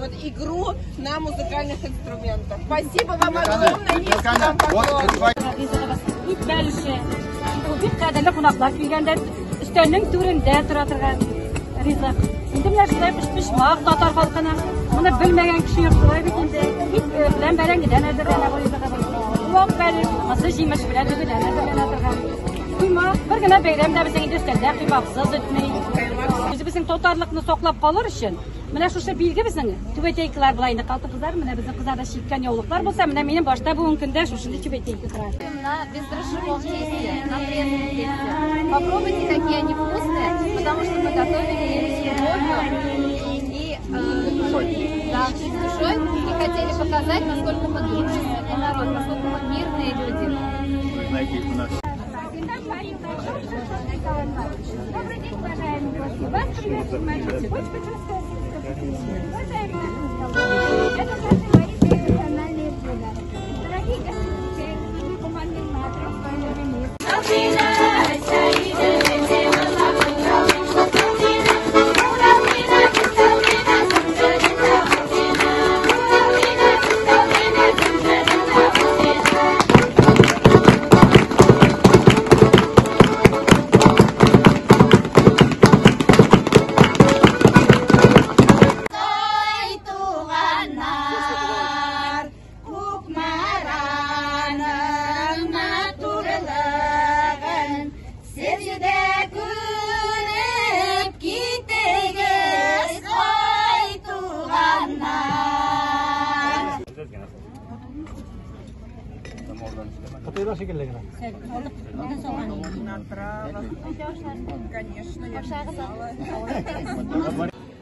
вот игру на музыкальных инструментах. Спасибо вам огромное, низкий вам поклон. Ит бәлеше. Ул бик кадерле кунаклар килгәндә өстәлнең түрендә тора торган ризык. Инде менә шулай өчпочмак татар халкының. Моны белмәгән кеше юк, шулай бит инде. Ит белән бәрәңгедән әзерләнә бу ризыгыбыз. Вак бәлеш, мысы җимеш белән дөгедән әзерләнә торган. Коймак, бер генә бәйрәм дә безнең инде өстәлдә коймаксыз үтми. Үзебезнең татарлыкны саклап калыр өчен менә шушы билге безнең түбәтәйкалар була инде, хатын-кызлар, менә безнең кызларда чиккән яулыклар булса, менә минем башта бүгенге көндә шушындый түбәтәйка тора. На бездрожжевом тесте, на пресном тесте. Попробуйте, какие они вкусные, потому что мы готовили их с любовью и да, с душой, и хотели показать, насколько мы дружественный народ, насколько мы мирные люди. Вы знаете, у нас Добрый день, уважаемые гости. Вас приветствует моя цепочка чувствует. Уважаемые, это наши марийские национальные блюда. Дорогие гости,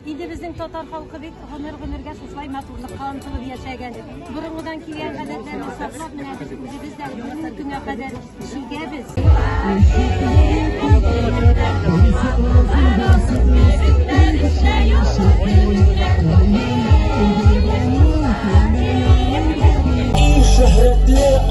Инде безнең татар халкы бит гомер-гомергә шушылай матурлыкка омтылып яшәгән. Борынгыдан килгән гадәтләрне саклап, менә без үзебез дә бүгенге көнгә кадәр чигәбез. Шөһрәтле